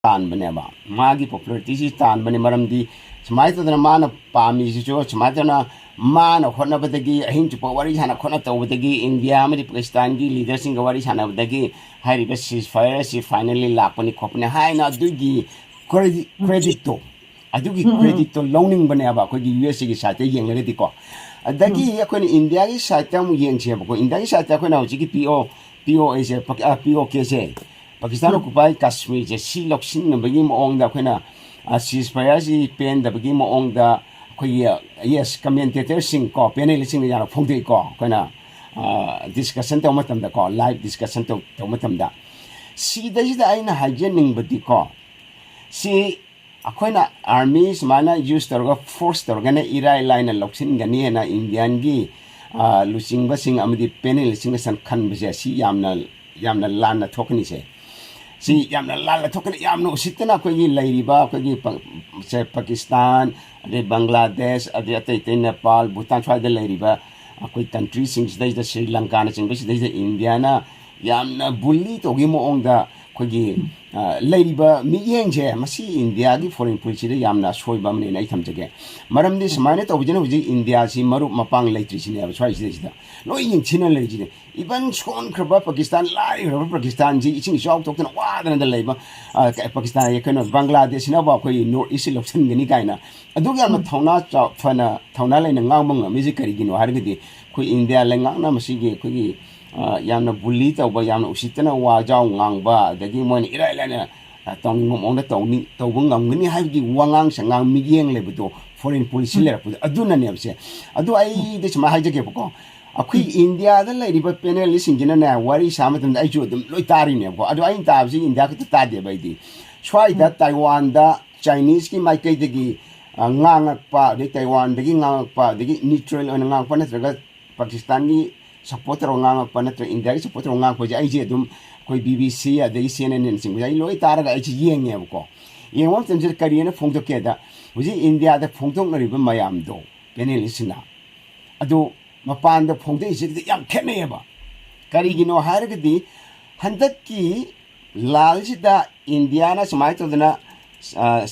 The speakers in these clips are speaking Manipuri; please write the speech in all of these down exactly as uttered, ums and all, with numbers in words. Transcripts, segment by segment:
ꯇꯥꯟꯕꯅꯦꯕ꯫ ꯃꯥꯒꯤ popularity ꯁꯤ ꯇꯥꯟꯕꯅꯦ꯫ ꯃꯔꯝꯗꯤ ꯁꯨꯃꯥꯏꯅ ꯇꯧꯗꯅ ꯃꯥꯅ ꯄꯥꯝꯃꯤꯁꯤꯁꯨ ꯁꯨꯃꯥꯏꯅ ꯇꯧꯗꯅ ꯃꯥꯅ ꯍꯣꯠꯅꯕꯗꯒꯤ, ꯑꯍꯤꯡ ꯆꯨꯞꯄ ꯋꯥꯔꯤ ꯁꯥꯟꯅ ꯈꯣꯠꯅ ꯇꯧꯕꯗꯒꯤ, ꯏꯟꯗꯤꯌꯥ ꯑꯃꯗꯤ ꯄꯥꯀꯤꯁꯇꯥꯟꯒꯤ leader ꯁꯤꯡꯒ ꯋꯥꯔꯤ ꯁꯥꯟꯅꯕꯗꯒꯤ ꯍꯥꯏꯔꯤꯕ ceasefire ꯑꯁꯤ finally ꯂꯥꯛꯄꯅꯤ ꯈꯣꯠꯄꯅꯤ ꯍꯥꯏꯅ ꯑꯗꯨꯒꯤ credit, credit ꯇꯣ, ꯑꯗꯨꯒꯤ credit ꯇꯣ ꯂꯧꯅꯤꯡꯕꯅꯦꯕ ꯑꯩꯈꯣꯏꯒꯤ ꯌꯨ ꯑꯦꯁ ꯑꯦꯒꯤ side ꯇ ꯌꯦꯡꯂꯒꯗꯤꯀꯣ꯫ ꯑꯗꯒꯤ ꯑꯩꯈꯣꯏꯅ ꯏꯟꯗꯤꯌꯥꯒꯤ side ꯇ ꯑꯃꯨꯛ ꯌꯦꯡꯁꯦꯕꯀꯣ꯫ ꯏꯟꯗꯤꯌꯥꯒꯤ side ꯇ ꯑꯩꯈꯣꯏꯅ ꯍꯧꯖꯤꯛꯀꯤ ꯄꯤ ꯑꯣ, ꯄꯤ ꯑꯣ ꯑꯦ ꯁꯦ, ꯄꯥꯀꯤ-, ꯑ, ꯄꯤ ꯑꯣ ꯀꯦ ꯁꯦ, ꯄꯥꯀꯤꯁꯇꯥꯟ occupied ꯀꯥꯁꯃꯤꯔꯁꯦ ꯁꯤ ꯂꯧꯁꯤꯟꯅꯕꯒꯤ ꯃꯑꯣꯡꯗ ꯑꯩꯈꯣꯏꯅ, ꯑ, ceasefire ꯁꯤ ꯄꯦꯟꯗꯕꯒꯤ ꯃꯑꯣꯡꯗ ꯑꯩꯈꯣꯏꯒꯤ, ꯑ, yes, commentator ꯁꯤꯡ ꯀꯣ, panel ꯁꯤꯡꯅ ꯌꯥꯝꯅ ꯐꯣꯡꯗꯣꯛꯏꯀꯣ꯫ ꯑꯩꯈꯣꯏꯅ, ꯑ, discussion ꯇꯧꯕ ꯃꯇꯝꯗꯀꯣ, live discussion ꯇꯧ-, ꯇꯧꯕ ꯃꯇꯝꯗ, ꯁꯤꯗꯩꯁꯤꯗ ꯑꯩꯅ ꯍꯥꯏꯖꯅꯤꯡꯕꯗꯤꯀꯣ, ꯁꯤ ꯑꯩꯈꯣꯏꯅ army ꯁꯨꯃꯥꯏꯅ use ꯇꯧꯔꯒ, force ꯇꯧꯔꯒꯅ ꯏꯔꯥꯏ ꯂꯥꯏꯅ ꯂꯧꯁꯤꯟꯒꯅꯤ ꯍꯥꯏꯅ ꯏꯟꯗꯤꯌꯥꯟꯒꯤ, ꯑ, ꯂꯨꯆꯤꯡꯕꯁꯤꯡ ꯑꯃꯗꯤ panel ꯁꯤꯡꯅ ꯁꯟ-, ꯈꯟꯕꯁꯦ, ꯁꯤ ꯌꯥꯝꯅ, ꯌꯥꯝꯅ ꯂꯥꯟꯅ ꯊꯣꯛꯀꯅꯤꯁꯦ꯫ ꯁꯤ ꯌꯥꯝꯅ ꯂꯥꯟꯅ ꯊꯣꯛꯀꯅꯤ꯫ ꯌꯥꯝꯅ ꯎꯁꯤꯠꯇꯅ ꯑꯩꯈꯣꯏꯒꯤ ꯂꯩꯔꯤꯕ ꯑꯩꯈꯣꯏꯒꯤ ꯄ-, ꯁꯦ, ꯄꯥꯀꯤꯁꯇꯥꯟ, ꯑꯗꯩ ꯕꯪꯒ꯭ꯂꯥꯗꯦꯁ, ꯑꯗꯩ ꯑꯇꯩ ꯑꯇꯩ ꯅꯦꯄꯥꯜ, ꯚꯨꯇꯥꯟ ꯁ꯭ꯋꯥꯏꯗ ꯂꯩꯔꯤꯕ ꯑꯩꯈꯣꯏ country ꯁꯤꯡꯁꯤꯗꯩꯗ, ꯁ꯭ꯔꯤ ꯂꯪꯀꯥꯅꯆꯤꯡꯕꯁꯤꯗꯩꯗ ꯏꯟꯗꯤꯌꯥꯅ ꯌꯥꯝꯅ bully ꯇꯧꯈꯤꯕ ꯃꯑꯣꯡꯗ ꯑꯩꯈꯣꯏꯒꯤ, ꯑ, ꯂꯩꯔꯤꯕ ꯃꯤꯠꯌꯦꯡꯁꯦ, ꯃꯁꯤ ꯏꯟꯗꯤꯌꯥꯒꯤ foreign policy ꯗ ꯌꯥꯝꯅ ꯑꯁꯣꯏꯕ ꯑꯃꯅꯦꯅ ꯑꯩ ꯊꯝꯖꯒꯦ꯫ ꯃꯔꯝꯗꯤ ꯁꯨꯃꯥꯏꯅ ꯇꯧꯕꯁꯤꯅ ꯍꯧꯖꯤꯛ ꯏꯟꯗꯤꯌꯥꯁꯤ ꯃꯔꯨꯞ ꯃꯄꯥꯡ ꯂꯩꯇ꯭ꯔꯤꯁꯤꯅꯦꯕ ꯁ꯭ꯋꯥꯏꯁꯤꯗꯩꯁꯤꯗ꯫ ꯂꯣꯏ ꯌꯦꯡꯊꯤꯅ ꯂꯩꯔꯤꯁꯤꯅꯦ꯫ Even ꯁꯣꯟꯈ꯭ꯔꯕ ꯄꯥꯀꯤꯁꯇꯥꯟ, ꯂꯥꯏꯔꯈ꯭ꯔꯕ ꯄꯥꯀꯤꯁꯇꯥꯟꯁꯤ ꯏꯁꯤꯡ ꯏꯆꯥꯎ ꯊꯣꯛꯇꯅ ꯋꯥꯗꯅꯗ ꯂꯩꯕ, ꯑ, ꯄꯥꯀꯤꯁꯇꯥꯟ, ꯀꯩꯅꯣ, ꯕꯪꯒ꯭ꯂꯥꯗꯦꯁꯁꯤꯅꯕꯨ ꯑꯩꯈꯣꯏ North East ꯁꯤ ꯂꯧꯁꯤꯟꯒꯅꯤ ꯀꯥꯏꯅ ꯑꯗꯨꯛ ꯌꯥꯝꯅ ꯊꯧꯅꯥ ꯆꯥꯎ-, ꯐꯅ, ꯊꯧꯅꯥ ꯂꯩꯅ ꯉꯥꯡꯕ ꯉꯝꯃꯤꯁꯦ ꯀꯔꯤꯒꯤꯅꯣ ꯍꯥꯏꯔꯒꯗꯤ, ꯑꯩꯈꯣꯏ ꯏꯟꯗꯤꯌꯥ ꯂꯩꯉꯥꯛꯅ ꯃꯁꯤꯒꯤ ꯑꯩꯈꯣꯏꯒꯤ, ꯑ, ꯌꯥꯝꯅ bully ꯇꯧꯕ, ꯌꯥꯝꯅ ꯎꯁꯤꯠꯇꯅ ꯋꯥꯖꯥꯎ ꯉꯥꯡꯕ, ꯑꯗꯒꯤ ꯃꯣꯏꯅ ꯏꯔꯥꯏ ꯂꯥꯏꯅ, ꯑ, ꯇꯧꯅꯤꯡꯕ ꯃꯑꯣꯡꯗ ꯇꯧꯅꯤ, ꯇꯧꯕ ꯉꯝꯒꯅꯤ ꯍꯥꯏꯕꯒꯤ ꯋꯥꯉꯥꯡ ꯁꯉꯥꯡ ꯃꯤꯠꯌꯦꯡ ꯂꯩꯕꯗꯣ, foreign policy ꯂꯩꯔꯛꯄꯗꯣ, ꯑꯗꯨꯅꯅꯦꯕꯁꯦ꯫ ꯑꯗꯨ ꯑꯩꯗꯤ ꯁꯨꯃꯥꯏꯅ ꯍꯥꯏꯖꯒꯦꯕꯀꯣ, ꯑꯩꯈꯣꯏ ꯏꯟꯗꯤꯌꯥꯗ ꯂꯩꯔꯤꯕ panelist ꯁꯤꯡꯁꯤꯅꯅꯦ, ꯋꯥꯔꯤ ꯁꯥꯕ ꯃꯇꯝꯗ ꯑꯩꯁꯨ ꯑꯗꯨꯝ ꯂꯣꯏ ꯇꯥꯔꯤꯅꯦꯕꯀꯣ꯫ ꯑꯗꯣ ꯑꯩꯅ ꯇꯥꯕꯁꯤ ꯏꯟꯗꯤꯌꯥ ꯈꯛꯇ ꯇꯥꯗꯦꯕ ꯑꯩꯗꯤ꯫ ꯁ꯭ꯋꯥꯏꯗ ꯇꯥꯏꯋꯥꯟꯗ Chinese ꯀꯤ ꯃꯥꯏꯀꯩꯗꯒꯤ, ꯑ, ꯉꯥꯡꯉꯛꯄ, ꯑꯗꯩ ꯇꯥꯏꯋꯥꯟꯗꯒꯤ ꯉꯥꯡꯉꯛꯄ, ꯑꯗꯒꯤ neutral ꯑꯣꯏꯅ ꯉꯥꯡꯉꯛꯄ, ꯅꯠꯇ꯭ꯔꯒ ꯄꯥꯀꯤꯁꯇꯥꯟꯒꯤ support ꯇꯧꯔꯒ ꯉꯥꯡꯉꯛꯄ, ꯅꯠꯇ꯭ꯔꯒ ꯏꯟꯗꯤꯌꯥꯒꯤ support ꯇꯧꯔꯒ ꯉꯥꯡꯉꯛꯄꯁꯦ, ꯑꯩꯁꯦ ꯑꯗꯨꯝ ꯑꯩꯈꯣꯏ ꯕꯤ ꯕꯤ ꯁꯤ, ꯑꯗꯒꯤ ꯁꯤ ꯑꯦꯟ ꯑꯦꯟ ꯅꯆꯤꯡꯕꯁꯦ ꯑꯩ ꯂꯣꯏ ꯇꯥꯔꯒ ꯑꯩꯁꯦ ꯌꯦꯡꯉꯦꯕꯀꯣ꯫ ꯌꯦꯡꯕ ꯃꯇꯝꯁꯤꯗ ꯀꯔꯤꯅ ꯐꯣꯡꯗꯣꯛꯀꯦꯗ, ꯍꯧꯖꯤꯛ ꯏꯟꯗꯤꯌꯥꯗ ꯐꯣꯡꯗꯣꯛꯅꯔꯤꯕ ꯃꯌꯥꯝꯗꯣ, panelist ꯁꯤꯡꯅ, ꯑꯗꯨ ꯃꯄꯥꯟꯗ ꯐꯣꯡꯗꯣꯛꯏꯁꯤꯒꯗꯤ ꯌꯥꯝ ꯈꯦꯠꯅꯩꯌꯦꯕ꯫ ꯀꯔꯤꯒꯤꯅꯣ ꯍꯥꯏꯔꯒꯗꯤ, ꯍꯟꯗꯛꯀꯤ ꯂꯥꯜꯁꯤꯗ ꯏꯟꯗꯤꯌꯥꯅ ꯁꯨꯃꯥꯏꯅ ꯇꯧꯗꯅ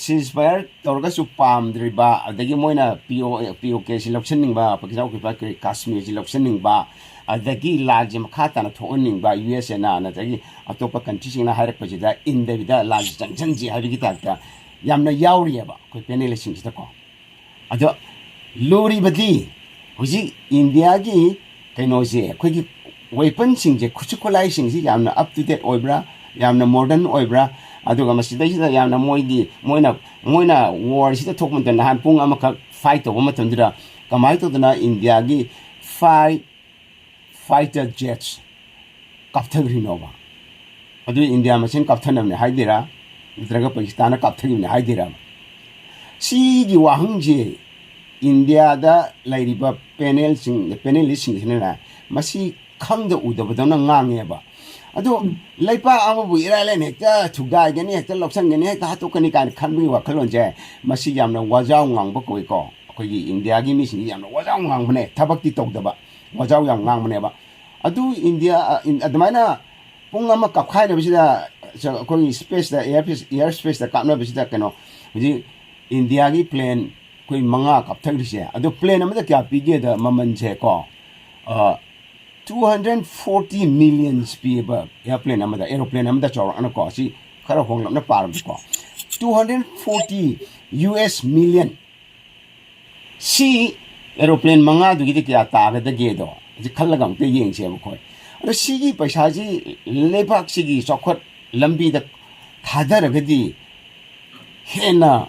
ceasefire ꯇꯧꯔꯒꯁꯨ ꯄꯥꯝꯗ꯭ꯔꯤꯕ, ꯑꯗꯒꯤ ꯃꯣꯏꯅ ꯄꯤ ꯑꯣ ꯄꯤ ꯑꯣ ꯀꯦꯁꯤ ꯂꯧꯁꯤꯟꯅꯤꯡꯕ, ꯄꯥꯀꯤꯁꯇꯥꯟ ꯑꯣꯀ꯭ꯌꯨꯄꯥꯏ ꯀꯥꯁꯃꯤꯔꯁꯤ ꯂꯧꯁꯤꯟꯅꯤꯡꯕ, ꯑꯗꯒꯤ ꯂꯥꯟꯁꯦ ꯃꯈꯥ ꯇꯥꯅ ꯊꯣꯛꯍꯟꯅꯤꯡꯕ ꯌꯨ ꯑꯦꯁ ꯑꯦꯅ, ꯑꯗꯒꯤ ꯑꯇꯣꯞꯄ ꯀꯟꯇ꯭ꯔꯤꯁꯤꯡꯅ ꯍꯥꯏꯔꯛꯄꯁꯤꯗ ꯏꯟꯗꯕꯤꯗ ꯂꯥꯟꯁꯦ ꯆꯪꯁꯤꯟꯁꯤ ꯍꯥꯏꯕꯒꯤ ꯇꯥꯏꯞꯇ ꯌꯥꯝꯅ ꯌꯥꯎꯔꯤꯑꯕ ꯑꯩꯈꯣꯏ ꯄꯦꯅꯦꯂꯤꯁꯁꯤꯡꯁꯤꯗꯀꯣ꯫ ꯑꯗꯣ ꯂꯨꯔꯤꯕꯗꯤ ꯍꯧꯖꯤꯛ ꯏꯟꯗꯤꯌꯥꯒꯤ ꯀꯩꯅꯣꯁꯦ, ꯑꯩꯈꯣꯏꯒꯤ ꯋꯦꯄꯟꯁꯤꯡꯁꯦ, ꯈꯨꯠꯁꯨ ꯈꯨꯠꯂꯥꯏꯁꯤꯡꯁꯤ ꯌꯥꯝꯅ up to date ꯑꯣꯏꯕ꯭ꯔꯥ, ꯌꯥꯝꯅ modern ꯑꯣꯏꯕ꯭ꯔꯥ? ꯑꯗꯨꯒ ꯃꯁꯤꯗꯩꯁꯤꯗ ꯌꯥꯝꯅ ꯃꯣꯏꯒꯤ, ꯃꯣꯏꯅ ꯃꯣꯏꯅ ꯋꯥꯔꯁꯤꯗ ꯊꯣꯛꯄ ꯃꯇꯝꯗ, ꯅꯍꯥꯟ ꯄꯨꯡ ꯑꯃꯈꯛ ꯐꯥꯏꯠ ꯇꯧꯕ ꯃꯇꯝꯗꯨꯗ ꯀꯃꯥꯏꯅ ꯇꯧꯗꯅ ꯏꯟꯗꯤꯌꯥꯒꯤ ꯐꯥꯏꯚ ꯐꯥꯏꯇꯔ ꯖꯦꯠꯁ ꯀꯥꯞꯊꯈ꯭ꯔꯤꯅꯣꯕ? ꯑꯗꯨ ꯏꯟꯗꯤꯌꯥ ꯃꯁꯦꯟ ꯀꯥꯞꯊꯅꯕꯅꯦ ꯍꯥꯏꯗꯣꯏꯔꯥ, ꯅꯠꯇ꯭ꯔꯒ ꯄꯥꯀꯤꯁꯇꯥꯟꯅ ꯀꯥꯞꯊꯈꯤꯕꯅꯦ ꯍꯥꯏꯗꯣꯏꯔꯥ? ꯁꯤꯒꯤ ꯋꯥꯍꯪꯁꯦ ꯏꯟꯗꯤꯌꯥꯗ ꯂꯩꯔꯤꯕ ꯄꯦꯅꯦꯜꯁꯤꯡ, ꯄꯦꯅꯦꯂꯤꯁꯁꯤꯡꯁꯤꯅꯅꯦ, ꯃꯁꯤ ꯈꯪꯗ ꯎꯗꯕꯗꯧꯅ ꯉꯥꯡꯉꯦꯕ꯫ ꯑꯗꯣ ꯂꯩꯄꯥꯛ ꯑꯃꯕꯨ ꯏꯔꯥꯏ ꯂꯥꯏꯅ ꯍꯦꯛꯇ ꯊꯨꯒꯥꯏꯒꯅꯤ, ꯍꯦꯛꯇ ꯂꯧꯁꯟꯒꯅꯤ, ꯍꯦꯛꯇ ꯍꯥꯠꯇꯣꯛꯀꯅꯤ ꯀꯥꯏꯅ ꯈꯟꯕꯒꯤ ꯋꯥꯈꯜꯂꯣꯟꯁꯦ, ꯃꯁꯤ ꯌꯥꯝꯅ ꯋꯥꯖꯥꯎ ꯉꯥꯡꯕ ꯀꯧꯏꯀꯣ꯫ ꯑꯩꯈꯣꯏꯒꯤ ꯏꯟꯗꯤꯌꯥꯒꯤ ꯃꯤꯁꯤꯡꯁꯤ ꯌꯥꯝꯅ ꯋꯥꯖꯥꯎ ꯉꯥꯡꯕꯅꯦ, ꯊꯕꯛꯇꯤ ꯇꯧꯗꯕ, ꯋꯥꯖꯥꯎ ꯌꯥꯝ ꯉꯥꯡꯕꯅꯦꯕ꯫ ꯑꯗꯨ ꯏꯟꯗꯤꯌꯥ, ꯑ, ꯏꯟ-, ꯑꯗꯨꯃꯥꯏꯅ ꯄꯨꯡ ꯑꯃ ꯀꯥꯞꯈꯥꯏꯅꯕꯁꯤꯗ, ꯆ-, ꯑꯩꯈꯣꯏꯒꯤ ꯁ꯭ꯄꯦꯁꯇ, ꯑꯦꯌꯔ ꯐꯤꯁ-, ꯑꯦꯌꯔ ꯁ꯭ꯄꯦꯁꯇ ꯀꯥꯞꯅꯕꯁꯤꯗ, ꯀꯩꯅꯣ, ꯍꯧꯖꯤꯛ ꯏꯟꯗꯤꯌꯥꯒꯤ ꯄ꯭ꯂꯦꯟ ꯑꯩꯈꯣꯏ ꯃꯉꯥ ꯀꯥꯞꯊꯈ꯭ꯔꯤꯁꯦ, ꯑꯗꯣ ꯄ꯭ꯂꯦꯟ ꯑꯃꯗ ꯀꯌꯥ ꯄꯤꯒꯦꯗ ꯃꯃꯜꯁꯦ ꯀꯣ, ꯑ, two hundred forty millions ꯄꯤꯌꯦꯕ ꯑꯦꯌꯔꯄ꯭ꯂꯦꯟ ꯑꯃꯗ, ꯑꯦꯔꯣꯄ꯭ꯂꯦꯟ ꯑꯃꯗ ꯆꯥꯎꯔꯥꯛꯅꯀꯣ, ꯁꯤ ꯈꯔ ꯍꯣꯡꯂꯞꯅ ꯄꯥꯔꯕꯗꯀꯣ, two hundred forty U S million꯫ ꯁꯤ ꯑꯦꯔꯣꯄ꯭ꯂꯦꯟ ꯃꯉꯥꯗꯨꯒꯤꯗꯤ ꯀꯌꯥ ꯇꯥꯒꯗꯒꯦꯗꯣ ꯍꯧꯖꯤꯛ ꯈꯜꯂꯒ ꯑꯃꯨꯛꯇ ꯌꯦꯡꯁꯦꯕ ꯑꯩꯈꯣꯏ꯫ ꯑꯗꯣ ꯁꯤꯒꯤ ꯄꯩꯁꯥꯁꯤ ꯂꯩꯕꯥꯛꯁꯤꯒꯤ ꯆꯥꯎꯈꯠ ꯂꯝꯕꯤꯗ ꯊꯥꯗꯔꯒꯗꯤ ꯍꯦꯟꯅ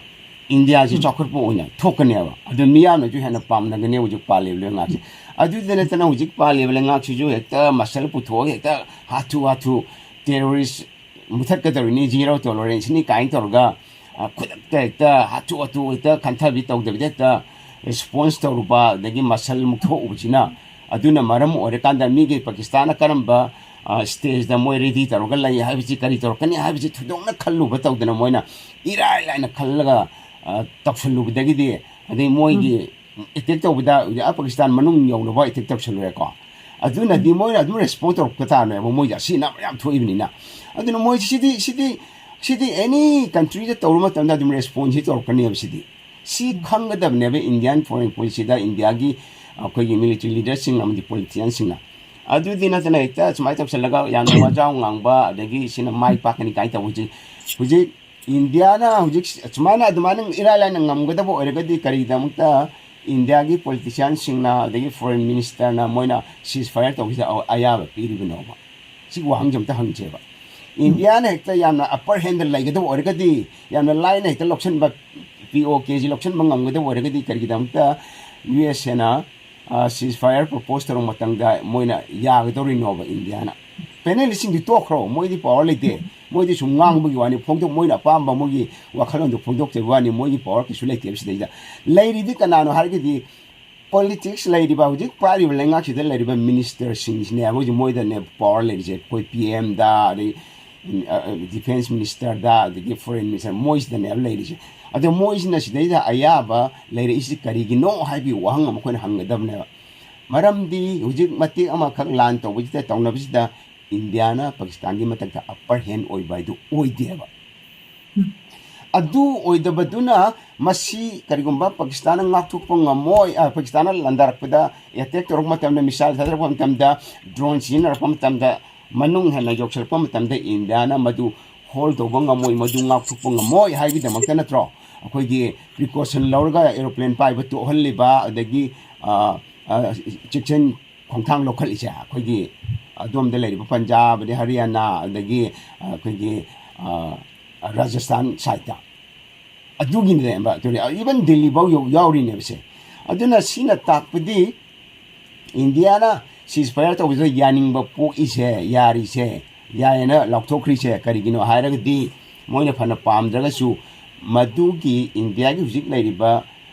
ꯏꯟꯗꯤꯌꯥꯁꯤ ꯆꯥꯎꯈꯠꯄ ꯑꯣꯏꯅ ꯊꯣꯛꯀꯅꯦꯕ꯫ ꯑꯗꯨ ꯃꯤꯌꯥꯝꯅꯁꯨ ꯍꯦꯟꯅ ꯄꯥꯝꯅꯒꯅꯤ ꯍꯧꯖꯤꯛ ꯄꯥꯜꯂꯤꯕ ꯂꯩꯉꯥꯛꯁꯦ꯫ ꯑꯗꯨꯗ ꯅꯠꯇꯅ ꯍꯧꯖꯤꯛ ꯄꯥꯜꯂꯤꯕ ꯂꯩꯉꯥꯛꯁꯤꯁꯨ ꯍꯦꯛꯇ ꯃꯁꯜ ꯄꯨꯊꯣꯛꯑꯒ ꯍꯦꯛꯇ ꯍꯥꯊꯨ ꯍꯥꯊꯨ ꯇꯦꯔꯣꯔꯤꯁ ꯃꯨꯊꯠꯀꯗꯧꯔꯤꯅꯤ, ꯖꯤꯔꯣ ꯇꯣꯂꯔꯦꯟꯁꯅꯤ ꯀꯥꯏꯅ ꯇꯧꯔꯒ, ꯑ, ꯈꯨꯗꯛꯇ ꯍꯦꯛꯇ ꯍꯥꯊꯨ ꯍꯥꯊꯨ ꯍꯦꯛꯇ ꯈꯟꯊꯕꯤ ꯇꯧꯗꯕꯤꯗ ꯍꯦꯛꯇ ꯔꯦꯁꯄꯣꯟꯁ ꯇꯧꯔꯨꯕ, ꯑꯗꯒꯤ ꯃꯁꯜ ꯃꯨꯛꯊꯣꯛꯎꯕꯁꯤꯅ, ꯑꯗꯨꯅ ꯃꯔꯝ ꯑꯣꯏꯔꯀꯥꯟꯗ ꯃꯤꯒꯤ ꯄꯥꯀꯤꯁꯇꯥꯟꯅ ꯀꯔꯝꯕ, ꯑ, ꯁ꯭ꯇꯦꯖꯇ ꯃꯣꯏ ꯔꯦꯗꯤ ꯇꯧꯔꯒ ꯂꯩ ꯍꯥꯏꯕꯁꯤ, ꯀꯔꯤ ꯇꯧꯔꯛꯀꯅꯤ ꯍꯥꯏꯕꯁꯤ ꯊꯣꯏꯗꯣꯛꯅ ꯈꯜꯂꯨꯕ ꯇꯧꯗꯅ ꯃꯣꯏꯅ ꯏꯔꯥꯏ ꯂꯥꯏꯅ ꯈꯜꯂꯒ, ꯑ, ꯇꯧꯁꯜꯂꯨꯕꯗꯒꯤꯗꯤ, ꯑꯗꯩ ꯃꯣꯏꯒꯤ ꯑꯦꯇꯦꯛ ꯇꯧꯕꯗ ꯍꯧꯖꯤꯛ, ꯑ, ꯄꯥꯀꯤꯁꯇꯥꯟ ꯃꯅꯨꯡ ꯌꯧꯅꯕ ꯑꯦꯇꯦꯛ ꯇꯧꯁꯜꯂꯨꯔꯦꯀꯣ꯫ ꯑꯗꯨꯅꯗꯤ ꯃꯣꯏꯅ ꯑꯗꯨꯝ ꯔꯦꯁꯄꯣꯟ ꯇꯧꯔꯛꯄ ꯇꯥꯕꯅꯦꯕ, ꯃꯣꯏꯗꯤ ꯑꯁꯤꯅꯕ ꯌꯥꯝ ꯊꯣꯛꯏꯕꯅꯤꯅ꯫ ꯑꯗꯨꯅ ꯃꯣꯏ ꯁꯤꯗꯤ, ꯁꯤꯗꯤ ꯁꯤꯗꯤ ꯑꯦꯅꯤ ꯀꯟꯇ꯭ꯔꯤꯗ ꯇꯧꯔꯨ ꯃꯇꯝꯗ ꯑꯗꯨꯝ ꯔꯦꯁꯄꯣꯟꯁꯁꯤ ꯇꯧꯔꯛꯀꯅꯦꯕ꯫ ꯁꯤꯗꯤ ꯁꯤ ꯈꯪꯒꯗꯕꯅꯦꯕ ꯏꯟꯗꯤꯌꯥꯟ ꯐꯣꯔꯦꯟ ꯄꯣꯂꯤꯁꯤꯗ ꯏꯟꯗꯤꯌꯥꯒꯤ ꯑꯩꯈꯣꯏꯒꯤ ꯃꯤꯂꯤꯇꯔꯤ ꯂꯤꯗꯔꯁꯤꯡ ꯑꯃꯗꯤ ꯄꯣꯂꯤꯇꯤꯁꯤꯌꯥꯟꯁꯤꯡꯅ꯫ ꯑꯗꯨꯗꯤ ꯅꯠꯇꯅ ꯍꯦꯛꯇ ꯁꯨꯃꯥꯏꯅ ꯇꯧꯁꯜꯂꯒ ꯌꯥꯝꯅ ꯋꯥꯖꯥꯎ ꯉꯥꯡꯕ, ꯑꯗꯒꯤ ꯁꯤꯅ ꯃꯥꯏ ꯄꯥꯛꯀꯅꯤ ꯀꯥꯏꯅ ꯇꯧꯕꯁꯤ ꯍꯧꯖꯤꯛ ꯏꯟꯗꯤꯌꯥꯅ ꯍꯧꯖꯤꯛ ꯁꯨꯃꯥꯏꯅ ꯑꯗꯨꯃꯥꯏꯅ ꯏꯔꯥꯏ ꯂꯥꯏꯅ ꯉꯝꯒꯗꯕ ꯑꯣꯏꯔꯒꯗꯤ ꯀꯔꯤꯒꯤꯗꯃꯛꯇ ꯏꯟꯗꯤꯌꯥꯒꯤ ꯄꯣꯂꯤꯇꯤꯁꯤꯌꯥꯟꯁꯤꯡꯅ ꯑꯗꯒꯤ ꯐꯣꯔꯦꯟ ꯃꯤꯅꯤꯁꯇꯔꯅ ꯃꯣꯏꯅ ꯁꯤꯖ ꯐꯥꯌꯔ ꯇꯧꯕꯁꯤꯗ ꯑ-, ꯑꯌꯥꯕ ꯄꯤꯔꯤꯕꯅꯣꯕ? ꯁꯤ ꯋꯥꯍꯪꯁꯦ ꯑꯝꯇ ꯍꯪꯁꯦꯕ꯫ ꯏꯟꯗꯤꯌꯥꯅ ꯍꯦꯛꯇ ꯌꯥꯝꯅ ꯑꯞꯄꯔ ꯍꯦꯟꯗ ꯂꯩꯒꯗꯕ ꯑꯣꯏꯔꯒꯗꯤ, ꯌꯥꯝꯅ ꯂꯥꯏꯅ ꯍꯦꯛꯇ ꯂꯧꯁꯤꯟꯕ, ꯄꯤ ꯑꯣ ꯀꯦꯁꯤ ꯂꯧꯁꯤꯟꯕ ꯉꯝꯒꯗꯕ ꯑꯣꯏꯔꯒꯗꯤ ꯀꯔꯤꯒꯤꯗꯃꯛꯇ ꯌꯨ ꯑꯦꯁ ꯑꯦꯅ ꯁꯤꯖ ꯐꯥꯌꯔ ꯄ꯭ꯔꯣꯄꯣꯁ ꯇꯧꯔꯛꯄ ꯃꯇꯝꯗ ꯃꯣꯏꯅ ꯌꯥꯒꯗꯧꯔꯤꯅꯣꯕ ꯏꯟꯗꯤꯌꯥꯅ? ꯄꯦꯅꯦꯂꯤꯁꯁꯤꯡꯗꯤ ꯇꯣꯛꯈ꯭ꯔꯣ, ꯃꯣꯏꯗꯤ ꯄꯋꯥꯔ ꯂꯩꯇꯦ꯫ ꯃꯣꯏꯗꯤ ꯁꯨꯝ ꯉꯥꯡꯕꯒꯤ ꯋꯥꯅꯤ, ꯐꯣꯡꯗꯣꯛ-, ꯃꯣꯏꯅ ꯑꯄꯥꯝꯕ ꯃꯣꯏꯒꯤ ꯋꯥꯈꯜꯂꯣꯟꯗꯣ ꯐꯣꯡꯗꯣꯛꯆꯕ ꯋꯥꯅꯤ, ꯃꯣꯏꯒꯤ ꯄꯋꯥꯔ ꯀꯩꯁꯨ ꯂꯩꯇꯦꯕ ꯁꯤꯗꯩꯗ꯫ ꯂꯩꯔꯤꯗꯤ ꯀꯅꯥꯅꯣ ꯍꯥꯏꯔꯒꯗꯤ ꯄꯣꯂꯤꯇꯤꯛꯁ ꯂꯩꯔꯤꯕ, ꯍꯧꯖꯤꯛ ꯄꯥꯏꯔꯤꯕ ꯂꯩꯉꯥꯛꯁꯤꯗ ꯂꯩꯔꯤꯕ ꯃꯤꯅꯤꯁꯇꯔꯁꯤꯡꯁꯤꯅꯦ ꯃꯣꯏꯁꯦ, ꯃꯣꯏꯗꯅꯦ ꯄꯋꯥꯔ ꯂꯩꯔꯤꯁꯦ꯫ ꯑꯩꯈꯣꯏ ꯄꯤ ꯑꯦꯝꯗ, ꯑꯗꯩ ꯗꯤꯐꯦꯟꯁ ꯃꯤꯅꯤꯁꯇꯔꯗ, ꯑꯗꯒꯤ ꯐꯣꯔꯦꯟ ꯃꯤꯅꯤꯁꯇꯔ, ꯃꯣꯏꯁꯤꯗꯅꯦꯕ ꯂꯩꯔꯤꯁꯦ꯫ ꯑꯗꯣ ꯃꯣꯏꯁꯤꯅ ꯁꯤꯗꯩꯗ ꯑꯌꯥꯕ ꯂꯩꯔꯛꯏꯁꯤ ꯀꯔꯤꯒꯤꯅꯣ ꯍꯥꯏꯕꯒꯤ ꯋꯥꯍꯪ ꯑꯃ ꯑꯩꯈꯣꯏꯅ ꯍꯪꯒꯗꯕꯅꯦꯕ꯫ ꯃꯔꯝꯗꯤ ꯍꯧꯖꯤꯛ ꯃꯇꯦꯛ ꯑꯃꯈꯛ ꯂꯥꯟ ꯇꯧꯕꯁꯤꯗ, ꯇꯧꯅꯕꯁꯤꯗ ꯏꯟꯗꯤꯌꯥꯅ ꯄꯥꯀꯤꯁꯇꯥꯟꯒꯤ ꯃꯊꯛꯇ ꯑꯞꯄꯔ ꯍꯦꯟ ꯑꯣꯏꯕ ꯍꯥꯏꯗꯨ ꯑꯣꯏꯗꯦꯕ꯫ ꯑꯗꯨ ꯑꯣꯏꯗꯕꯗꯨꯅ ꯃꯁꯤ ꯀꯔꯤꯒꯨꯝꯕ ꯄꯥꯀꯤꯁꯇꯥꯟꯅ ꯉꯥꯛꯊꯣꯛꯄ ꯉꯝꯃꯣꯏ, ꯑ, ꯄꯥꯀꯤꯁꯇꯥꯟꯅ ꯂꯥꯟꯗꯥꯔꯛꯄꯗ, ꯑꯦꯇꯦꯛ ꯇꯧꯔꯛꯄ ꯃꯇꯝꯗ, ꯃꯤꯁꯥꯏꯜ ꯊꯥꯗꯔꯛꯄ ꯃꯇꯝꯗ, ꯗ꯭ꯔꯣꯟ ꯁꯤꯖꯤꯟꯅꯔꯛꯄ ꯃꯇꯝꯗ, ꯃꯅꯨꯡ ꯍꯦꯟꯅ ꯌꯧꯁꯤꯜꯂꯛꯄ ꯃꯇꯝꯗ ꯏꯟꯗꯤꯌꯥꯅ ꯃꯗꯨ ꯍꯣꯜ ꯇꯧꯕ ꯉꯝꯃꯣꯏ, ꯃꯗꯨ ꯉꯥꯛꯊꯣꯛꯄ ꯉꯝꯃꯣꯏ ꯍꯥꯏꯕꯒꯤꯗꯃꯛꯇ ꯅꯠꯇ꯭ꯔꯣ ꯑꯩꯈꯣꯏꯒꯤ ꯄ꯭ꯔꯤꯀꯣꯁꯟ ꯂꯧꯔꯒ ꯑꯦꯔꯣꯄ꯭ꯂꯦꯟ ꯄꯥꯏꯕ ꯇꯣꯛꯍꯜꯂꯤꯕ, ꯑꯗꯒꯤ, ꯑ, ꯑ, ꯆꯦꯛꯁꯤꯟ ꯈꯣꯡꯊꯥꯡ ꯂꯧꯈꯠꯂꯤꯁꯦ? ꯑꯩꯈꯣꯏꯒꯤ ꯑꯗꯣꯝꯗ ꯂꯩꯔꯤꯕ ꯄꯟꯖꯥꯕ, ꯑꯗꯩ ꯍꯔꯤꯌꯥꯅꯥ, ꯑꯗꯒꯤ ꯑꯩꯈꯣꯏꯒꯤ, ꯑ, ꯔꯥꯖꯁꯊꯥꯟ ꯁꯥꯏꯠꯇ ꯑꯗꯨꯒꯤꯅꯦꯕ꯫ ꯏꯚꯟ ꯗꯤꯜꯂꯤꯐꯥꯎ ꯌꯧ-, ꯌꯥꯎꯔꯤꯅꯦꯕ ꯁꯦ꯫ ꯑꯗꯨꯅ ꯁꯤꯅ ꯇꯥꯛꯄꯗꯤ ꯏꯟꯗꯤꯌꯥꯅ ꯁꯤꯖ ꯐꯥꯌꯔ ꯇꯧꯕꯁꯤꯗ ꯌꯥꯅꯤꯡꯕ ꯄꯣꯛꯏꯁꯦ, ꯌꯥꯔꯤꯁꯦ, ꯌꯥꯏꯌꯦꯅ ꯂꯥꯎꯊꯣꯛꯈ꯭ꯔꯤꯁꯦ ꯀꯔꯤꯒꯤꯅꯣ ꯍꯥꯏꯔꯒꯗꯤ, ꯃꯣꯏꯅ ꯐꯅ ꯄꯥꯝꯗ꯭ꯔꯒꯁꯨ ꯃꯗꯨꯒꯤ ꯏꯟꯗꯤꯌꯥꯒꯤ ꯍꯧꯖꯤꯛ ꯂꯩꯔꯤꯕ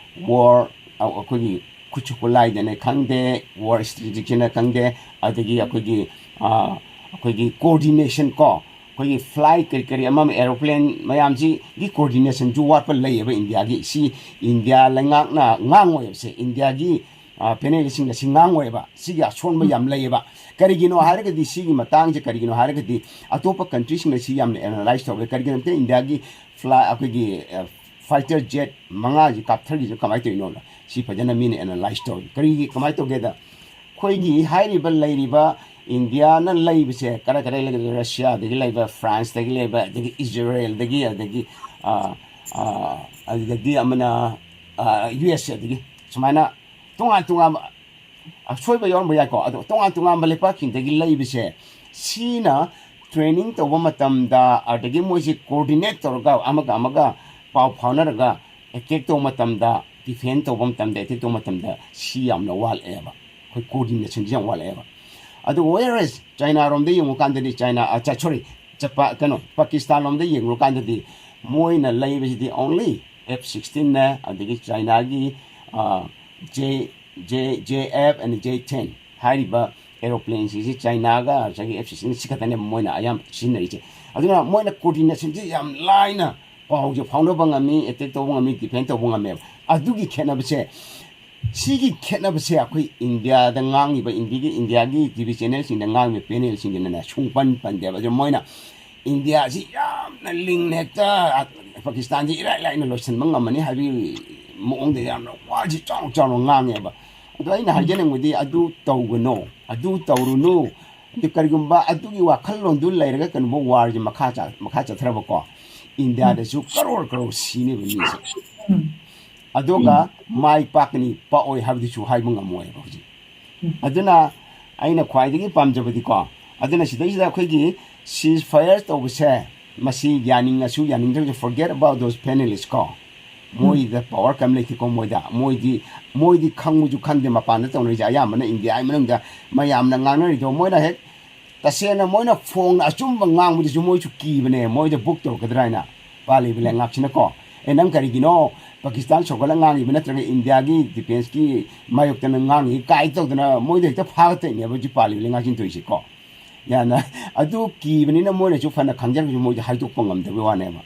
ꯋꯥꯔ, ꯑꯩꯈꯣꯏꯒꯤ ꯈꯨꯠꯁꯨ ꯈꯨꯠꯂꯥꯏꯗꯅꯦ ꯈꯪꯗꯦ, ꯋꯥꯔ ꯁ꯭ꯇ꯭ꯔꯦꯇꯦꯖꯤꯛꯁꯤꯅ ꯈꯪꯗꯦ, ꯑꯗꯒꯤ ꯑꯩꯈꯣꯏꯒꯤ, ꯑ, ꯑꯩꯈꯣꯏꯒꯤ ꯀꯣꯑꯣꯔꯗꯤꯅꯦꯁꯟ ꯀꯣ, ꯑꯩꯈꯣꯏꯒꯤ ꯐ꯭ꯂꯥꯏꯠ ꯀꯔꯤ ꯀꯔꯤ ꯑꯃ ꯑꯃ, ꯑꯦꯔꯣꯄ꯭ꯂꯦꯟ ꯃꯌꯥꯝꯁꯤꯒꯤ ꯀꯣꯑꯣꯔꯗꯤꯅꯦꯁꯟꯁꯨ ꯋꯥꯠꯄ ꯂꯩꯌꯦꯕ ꯏꯟꯗꯤꯌꯥꯒꯤ꯫ ꯁꯤ ꯏꯟꯗꯤꯌꯥ ꯂꯩꯉꯥꯛꯅ ꯉꯥꯡꯉꯣꯏꯕꯁꯦ꯫ ꯏꯟꯗꯤꯌꯥꯒꯤ ꯄꯦꯅꯦꯜꯁꯤꯡꯅ ꯁꯤ ꯉꯥꯡꯉꯣꯏꯕ, ꯁꯤꯒꯤ ꯑꯁꯣꯟꯕ ꯌꯥꯝ ꯂꯩꯌꯦꯕ꯫ ꯀꯔꯤꯒꯤꯅꯣ ꯍꯥꯏꯔꯒꯗꯤ, ꯁꯤꯒꯤ ꯃꯇꯥꯡꯁꯦ ꯀꯔꯤꯒꯤꯅꯣ ꯍꯥꯏꯔꯒꯗꯤ, ꯑꯇꯣꯞꯄ ꯀꯟꯇ꯭ꯔꯤꯁꯤꯡꯅ ꯁꯤ ꯌꯥꯝꯅ ꯑꯦꯅꯥꯂꯥꯏꯁ ꯇꯧꯋꯦ꯫ ꯀꯔꯤꯒꯤꯅꯣ ꯍꯥꯏꯕꯗ ꯏꯟꯗꯤꯌꯥꯒꯤ ꯐ꯭ꯂꯥꯏ ꯑꯩꯈꯣꯏꯒꯤ ꯐꯥꯏꯇꯔ ꯖꯦꯠ ꯃꯉꯥꯁꯤ ꯀꯥꯞꯊꯔꯤꯁꯦ ꯀꯃꯥꯏꯅ ꯇꯧꯔꯤꯅꯣꯅ ꯁꯤ ꯐꯖꯅ ꯃꯤꯅ ꯑꯦꯅꯥꯂꯥꯏꯁ ꯇꯧꯋꯤ꯫ ꯀꯔꯤꯒꯤ, ꯀꯃꯥꯏꯅ ꯇꯧꯒꯦꯗ, ꯑꯩꯈꯣꯏꯒꯤ ꯍꯥꯏꯔꯤꯕ ꯂꯩꯔꯤꯕ ꯏꯟꯗꯤꯌꯥꯅ ꯂꯩꯕꯁꯦ ꯀꯔꯥꯏ ꯀꯔꯥꯏ ꯂꯩꯒꯦ? ꯔꯁꯤꯌꯥꯗꯒꯤ ꯂꯩꯕ, ꯐ꯭ꯔꯥꯟꯁꯇꯒꯤ ꯂꯩꯕ, ꯑꯗꯒꯤ ꯏꯖꯔꯦꯜꯗꯒꯤ, ꯑꯗꯒꯤ ꯑ, ꯑ, ꯑꯗꯨꯗꯒꯤ ꯑꯃꯅ ꯌꯨ ꯑꯦꯁ ꯑꯦꯗꯒꯤ, ꯁꯨꯃꯥꯏꯅ ꯇꯣꯉꯥꯟ ꯇꯣꯉꯥꯟꯕ, ꯑꯁꯣꯏꯕ ꯌꯥꯎꯔꯝꯕ ꯌꯥꯏꯀꯣ, ꯑꯗꯣ ꯇꯣꯉꯥꯟ ꯇꯣꯉꯥꯟꯕ ꯂꯩꯄꯥꯛꯁꯤꯡꯗꯒꯤ ꯂꯩꯕꯁꯦ, ꯁꯤꯅ ꯇ꯭ꯔꯦꯅꯤꯡ ꯇꯧꯕ ꯃꯇꯝꯗ, ꯑꯗꯒꯤ ꯃꯣꯏꯁꯤ ꯀꯣꯑꯣꯔꯗꯤꯅꯦꯠ ꯇꯧꯔꯒ ꯑꯃꯒ ꯑꯃꯒ ꯄꯥꯎ ꯐꯥꯎꯅꯔꯒ ꯑꯦꯇꯦꯛ ꯇꯧꯕ ꯃꯇꯝꯗ, ꯗꯤꯐꯦꯟ ꯇꯧꯕ ꯃꯇꯝꯗ, ꯑꯦꯇꯦꯛ ꯇꯧꯕ ꯃꯇꯝꯗ ꯁꯤ ꯌꯥꯝꯅ ꯋꯥꯠꯂꯛꯑꯦꯕ꯫ ꯑꯩꯈꯣꯏ ꯀꯣꯑꯣꯔꯗꯤꯅꯦꯁꯟꯁꯤ ꯌꯥꯝ ꯋꯥꯠꯂꯛꯑꯦꯕ꯫ ꯑꯗꯨꯒ whereas ꯆꯥꯏꯅꯥꯔꯣꯝꯗ ꯌꯦꯡꯉꯨꯀꯥꯟꯗꯗꯤ, ꯆꯥꯏꯅꯥ, ꯑ, ꯆ-, sorry, ꯖꯄꯥꯟ, ꯀꯩꯅꯣ, ꯄꯥꯀꯤꯁꯇꯥꯟꯂꯣꯝꯗ ꯌꯦꯡꯉꯨꯀꯥꯟꯗꯗꯤ ꯃꯣꯏꯅ ꯂꯩꯕꯁꯤꯗꯤ only ꯑꯦꯐ ꯁꯤꯛꯁꯇꯤꯟꯅꯦ, ꯑꯗꯒꯤ ꯆꯥꯏꯅꯥꯒꯤ, ꯑ, J, J, J F and J ten ꯍꯥꯏꯔꯤꯕ ꯑꯦꯔꯣꯄ꯭ꯂꯦꯟꯁꯤꯡꯁꯤ ꯆꯥꯏꯅꯥꯒ ꯉꯁꯥꯏꯒꯤ ꯑꯦꯐ ꯁꯤꯛꯁꯇꯤꯟ ꯁꯤ ꯈꯛꯇꯅꯦꯕ ꯃꯣꯏꯅ ꯑꯌꯥꯝꯕ ꯁꯤꯖꯤꯟꯅꯔꯤꯁꯦ꯫ ꯑꯗꯨꯅ ꯃꯣꯏꯅ ꯀꯣꯑꯣꯔꯗꯤꯅꯦꯁꯟꯁꯤ ꯌꯥꯝ ꯂꯥꯏꯅ ꯄꯥꯎꯁꯦ ꯐꯥꯎꯅꯕ ꯉꯝꯃꯤ, ꯑꯦꯇꯦꯛ ꯇꯧꯕ ꯉꯝꯃꯤ, ꯗꯤꯐꯦꯟ ꯇꯧꯕ ꯉꯝꯃꯦꯕ꯫ ꯑꯗꯨꯒꯤ ꯈꯦꯠꯅꯕꯁꯦ, ꯁꯤꯒꯤ ꯈꯦꯠꯅꯕꯁꯦ ꯑꯩꯈꯣꯏ ꯏꯟꯗꯤꯌꯥꯗ ꯉꯥꯡꯉꯤꯕ, ꯏꯟꯗꯤꯌꯥꯒꯤ, ꯏꯟꯗꯤꯌꯥꯒꯤ ꯇꯤ ꯚꯤ ꯆꯦꯅꯦꯜꯁꯤꯡꯗ ꯉꯥꯡꯉꯤꯕ ꯄꯦꯅꯦꯜꯁꯤꯡꯗꯨꯅꯅꯦ ꯁꯨꯡꯄꯟ ꯄꯟꯗꯦꯕ꯫ ꯑꯗꯨ ꯃꯣꯏꯅ ꯏꯟꯗꯤꯌꯥꯁꯤ ꯌꯥꯝꯅ ꯂꯤꯡꯅ ꯍꯦꯛꯇ ꯄꯥꯀꯤꯁꯇꯥꯟꯁꯤ ꯏꯔꯥꯏ ꯂꯥꯏꯅ ꯂꯣꯏꯁꯤꯟꯕ ꯉꯝꯃꯅꯤ ꯍꯥꯏꯕꯒꯤ ꯃꯑꯣꯡꯗ ꯌꯥꯝꯅ ꯋꯥꯁꯤ ꯆꯥꯎꯅ ꯆꯥꯎꯅ ꯉꯥꯡꯉꯦꯕ꯫ ꯑꯗꯣ ꯑꯩꯅ ꯍꯥꯏꯖꯅꯤꯡꯕꯗꯤ, ꯑꯗꯨ ꯇꯧꯒꯅꯨ, ꯑꯗꯨ ꯇꯧꯔꯨꯅꯨ꯫ ꯑꯗꯨ ꯀꯔꯤꯒꯨꯝꯕ ꯑꯗꯨꯒꯤ ꯋꯥꯈꯜꯂꯣꯟꯗꯨ ꯂꯩꯔꯒ ꯀꯩꯅꯣꯕ ꯋꯥꯔꯁꯤ ꯃꯈꯥ ꯆ-, ꯃꯈꯥ ꯆꯠꯊꯔꯕꯀꯣ, ꯏꯟꯗꯤꯌꯥꯗꯁꯨ ꯀꯔꯣꯔ ꯀꯔꯣꯔ ꯁꯤꯅꯦꯕ ꯃꯤꯁꯦ꯫ ꯑꯗꯨꯒ ꯃꯥꯏ ꯄꯥꯛꯀꯅꯤ ꯄꯥꯛꯑꯣꯏ ꯍꯥꯏꯕꯗꯨꯁꯨ ꯍꯥꯏꯕ ꯉꯝꯃꯣꯏꯕ ꯍꯧꯖꯤꯛ꯫ ꯑꯗꯨꯅ ꯑꯩꯅ ꯈ꯭ꯋꯥꯏꯗꯒꯤ ꯄꯥꯝꯖꯕꯗꯤꯀꯣ, ꯑꯗꯨꯅ ꯁꯤꯗꯩꯁꯤꯗ ꯑꯩꯈꯣꯏꯒꯤ ceasefire ꯇꯧꯕꯁꯦ, ꯃꯁꯤ ꯌꯥꯅꯤꯡꯉꯁꯨ ꯌꯥꯅꯤꯡꯗ꯭ꯔꯒꯁꯨ, forget about those panelists ꯀꯣ, ꯃꯣꯏꯗ ꯄꯋꯥꯔ ꯀꯔꯤꯝ ꯂꯩꯇꯦꯀꯣ꯫ ꯃꯣꯏꯗ, ꯃꯣꯏꯗꯤ, ꯃꯣꯏꯗꯤ ꯈꯪꯕꯁꯨ ꯈꯪꯗꯦ꯫ ꯃꯄꯥꯟꯗ ꯇꯧꯅꯔꯤꯁꯦ ꯑꯌꯥꯝꯕꯅ ꯏꯟꯗꯤꯌꯥꯒꯤ ꯃꯅꯨꯡꯗ ꯃꯌꯥꯝꯅ ꯉꯥꯡꯅꯔꯤꯗꯣ, ꯃꯣꯏꯅ ꯍꯦꯛ ꯇꯁꯦꯡꯅ ꯃꯣꯏꯅ ꯐꯣꯡꯅ ꯑꯆꯨꯝꯕ ꯉꯥꯡꯕꯗꯨꯁꯨ ꯃꯣꯏꯁꯨ ꯀꯤꯕꯅꯦ, ꯃꯣꯏꯗ ꯕꯨꯛ ꯇꯧꯔꯛꯀꯗ꯭ꯔꯥ ꯍꯥꯏꯅ꯫ ꯄꯥꯜꯂꯤꯕ ꯂꯩꯉꯥꯛꯁꯤꯅꯀꯣ, "ꯑꯦ, ꯅꯪ ꯀꯔꯤꯒꯤꯅꯣ ꯄꯥꯀꯤꯁꯇꯥꯟ ꯁꯧꯒꯠꯂ ꯉꯥꯡꯉꯤꯕ ꯅꯠꯇ꯭ꯔꯒ ꯏꯟꯗꯤꯌꯥꯒꯤ ꯗꯤꯐꯦꯟꯁꯀꯤ ꯃꯥꯌꯣꯛꯇꯅ ꯉꯥꯡꯉꯤ?" ꯀꯥꯏ ꯇꯧꯗꯅ ꯃꯣꯏꯗ ꯍꯦꯛꯇ ꯐꯥꯒꯠꯇꯣꯏꯅꯦꯕ ꯍꯧꯖꯤꯛ ꯄꯥꯜꯂꯤꯕ ꯂꯩꯉꯥꯛꯁꯤꯅ ꯇꯧꯔꯤꯁꯦꯀꯣ꯫ ꯌꯥꯝꯅ ꯑꯗꯨ ꯀꯤꯕꯅꯤꯅ ꯃꯣꯏꯅꯁꯨ ꯐꯅ ꯈꯪꯖꯔꯒꯁꯨ ꯃꯣꯏꯗ ꯍꯥꯏꯗꯣꯛꯄ ꯉꯝꯗꯕꯩ ꯋꯥꯅꯦꯕ꯫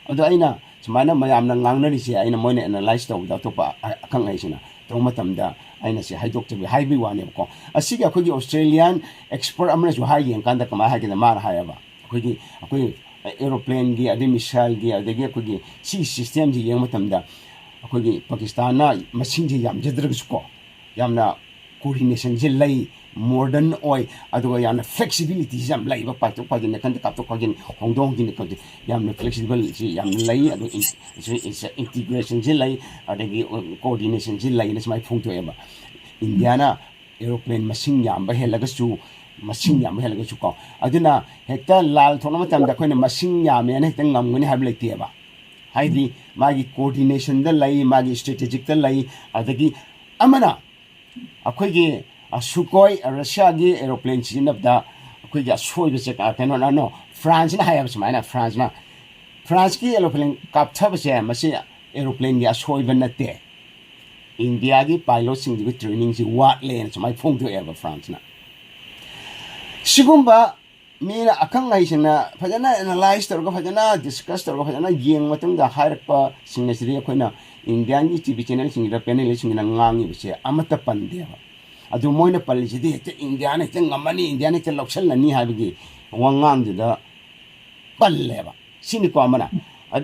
ꯑꯗꯣ ꯑꯩꯅ ꯁꯨꯃꯥꯏꯅ ꯃꯌꯥꯝꯅ ꯉꯥꯡꯅꯔꯤꯁꯦ ꯑꯩꯅ, ꯃꯣꯏꯅ ꯑꯦꯅꯥꯂꯥꯏꯁ ꯇꯧꯕꯗ, ꯑꯇꯣꯞꯄ ꯑ-, ꯑꯈꯪ ꯑꯍꯩꯁꯤꯅ ꯇꯧꯕ ꯃꯇꯝꯗ ꯑꯩꯅ ꯁꯤ ꯍꯥꯏꯗꯣꯛꯆꯕꯤ ꯍꯥꯏꯕꯒꯤ ꯋꯥꯅꯦꯕꯀꯣ꯫ ꯑꯁꯤꯒꯤ ꯑꯩꯈꯣꯏꯒꯤ ꯑꯣꯁꯇ꯭ꯔꯦꯂꯤꯌꯥꯟ ꯑꯦꯛꯁꯄꯔꯠ ꯑꯃꯅꯁꯨ ꯍꯥꯏ, ꯌꯦꯡꯀꯥꯟꯗ ꯀꯃꯥꯏꯅ ꯍꯥꯏꯒꯦꯗ, ꯃꯥꯅ ꯍꯥꯏꯌꯦꯕ, ꯑꯩꯈꯣꯏꯒꯤ, ꯑꯩꯈꯣꯏ ꯑꯦꯔꯣꯄ꯭ꯂꯦꯟꯒꯤ, ꯑꯗꯩ ꯃꯤꯁꯥꯏꯜꯒꯤ, ꯑꯗꯒꯤ ꯑꯩꯈꯣꯏꯒꯤ ꯁꯤꯒꯤ ꯁꯤꯁꯇꯦꯝꯁꯤ ꯌꯦꯡꯕ ꯃꯇꯝꯗ, ꯑꯩꯈꯣꯏꯒꯤ ꯄꯥꯀꯤꯁꯇꯥꯟꯅ ꯃꯁꯤꯡꯁꯦ ꯌꯥꯝꯖꯗ꯭ꯔꯒꯁꯨꯀꯣ, ꯌꯥꯝꯅ ꯀꯣꯑꯣꯔꯗꯤꯅꯦꯁꯟꯁꯦ ꯂꯩ, ꯃꯣꯗꯔꯟ ꯑꯣꯏ, ꯑꯗꯨꯒ ꯌꯥꯝꯅ ꯐ꯭ꯂꯦꯛꯁꯤꯕꯤꯂꯤꯇꯤꯁꯦ ꯌꯥꯝ ꯂꯩꯕ, ꯄꯥꯏꯊꯣꯛ ꯄꯥꯏꯁꯤꯟ, ꯅꯥꯀꯟꯗ ꯀꯥꯞꯊꯣꯛ ꯀꯥꯞꯁꯤꯟ, ꯍꯣꯡꯗꯣꯛ ꯍꯣꯡꯖꯤꯟ ꯀꯥꯞꯁꯤꯟ, ꯌꯥꯝꯅ ꯐ꯭ꯂꯦꯛꯁꯤꯕꯜꯁꯤ ꯌꯥꯝꯅ ꯂꯩ꯫ ꯑꯗꯨ ꯏꯟꯇꯤꯒ꯭ꯔꯦꯁꯟꯁꯤ ꯂꯩ, ꯑꯗꯒꯤ ꯀꯣꯑꯣꯔꯗꯤꯅꯦꯁꯟꯁꯤ ꯂꯩꯅ ꯁꯨꯃꯥꯏꯅ ꯐꯣꯡꯗꯣꯛꯑꯦꯕ꯫ ꯏꯟꯗꯤꯌꯥꯅ ꯑꯦꯔꯣꯄ꯭ꯂꯦꯟ ꯃꯁꯤꯡ ꯌꯥꯝꯕ ꯍꯦꯜꯂꯒꯁꯨ, ꯃꯁꯤꯡ ꯌꯥꯝꯕ ꯍꯦꯜꯂꯒꯁꯨ ꯀꯣ, ꯑꯗꯨꯅ ꯍꯦꯛꯇ ꯂꯥꯜ ꯊꯣꯛꯅ ꯃꯇꯝꯗ ꯑꯩꯈꯣꯏꯅ ꯃꯁꯤꯡ ꯌꯥꯝꯃꯦꯅ ꯍꯦꯛꯇ ꯉꯝꯒꯅꯤ ꯍꯥꯏꯕ ꯂꯩꯇꯦꯕ꯫ ꯍꯥꯏꯗꯤ ꯃꯥꯒꯤ ꯀꯣꯑꯣꯔꯗꯤꯅꯦꯁꯟꯗ ꯂꯩ, ꯃꯥꯒꯤ ꯏꯁꯇ꯭ꯔꯦꯇꯦꯖꯤꯛꯇ ꯂꯩ, ꯑꯗꯒꯤ ꯑꯃꯅ ꯑꯩꯈꯣꯏꯒꯤ, ꯑ, ꯁꯨꯀꯣꯏ, ꯔꯁꯤꯌꯥꯒꯤ ꯑꯦꯔꯣꯄ꯭ꯂꯦꯟ ꯁꯤꯖꯤꯟꯅꯕꯗ ꯑꯩꯈꯣꯏꯒꯤ ꯑꯁꯣꯏꯕꯁꯦ ꯀ-, ꯀꯩꯅꯣꯅ, ꯅꯣ, ꯐ꯭ꯔꯥꯟꯁꯅ ꯍꯥꯏꯌꯦꯕ ꯁꯨꯃꯥꯏꯅ, ꯐ꯭ꯔꯥꯟꯁꯅ, ꯐ꯭ꯔꯥꯟꯁꯀꯤ ꯑꯦꯔꯣꯄ꯭ꯂꯦꯟ ꯀꯥꯞꯊꯕꯁꯦ ꯃꯁꯤ ꯑꯦꯔꯣꯄ꯭ꯂꯦꯟꯒꯤ ꯑꯁꯣꯏꯕ ꯅꯠꯇꯦ, ꯏꯟꯗꯤꯌꯥꯒꯤ ꯄꯥꯏꯂꯣꯠꯁꯤꯡꯗꯨꯒꯤ ꯇ꯭ꯔꯦꯅꯤꯡꯁꯤ ꯋꯥꯠꯂꯦꯅ ꯁꯨꯃꯥꯏꯅ ꯐꯣꯡꯗꯣꯛꯑꯦꯕ ꯐ꯭ꯔꯥꯟꯁꯅ꯫ ꯁꯤꯒꯨꯝꯕ ꯃꯤꯅ, ꯑꯈꯪ ꯑꯍꯩꯁꯤꯡꯅ ꯐꯖꯅ ꯑꯦꯅꯥꯂꯥꯏꯁ ꯇꯧꯔꯒ, ꯐꯖꯅ ꯗꯤꯁꯀꯁ ꯇꯧꯔꯒ, ꯐꯖꯅ ꯌꯦꯡꯕ ꯃꯇꯨꯡꯗ ꯍꯥꯏꯔꯛꯄꯁꯤꯡ ꯑꯁꯤꯗꯤ ꯑꯩꯈꯣꯏꯅ ꯏꯟꯗꯤꯌꯥꯒꯤ ꯇꯤ ꯚꯤ ꯆꯦꯅꯦꯜꯁꯤꯡꯁꯤꯗ, ꯄꯦꯅꯦꯂꯤꯁꯁꯤꯡꯁꯤꯅ ꯉꯥꯡꯉꯤꯕꯁꯦ ꯑꯃꯠꯇ ꯄꯟꯗꯦꯕ꯫ ꯑꯗꯨ ꯃꯣꯏꯅ ꯄꯜꯂꯤꯁꯤꯗꯤ ꯍꯦꯛꯇ ꯏꯟꯗꯤꯌꯥꯅ ꯍꯦꯛꯇ ꯉꯝꯃꯅꯤ, ꯏꯟꯗꯤꯌꯥꯅ ꯍꯦꯛꯇ ꯂꯧꯁꯤꯜꯂꯅꯤ ꯍꯥꯏꯕꯒꯤ ꯋꯥꯉꯥꯡꯗꯨꯗ ꯄꯜꯂꯦꯕ꯫ ꯁꯤꯅꯤꯀꯣ ꯑꯃꯅ꯫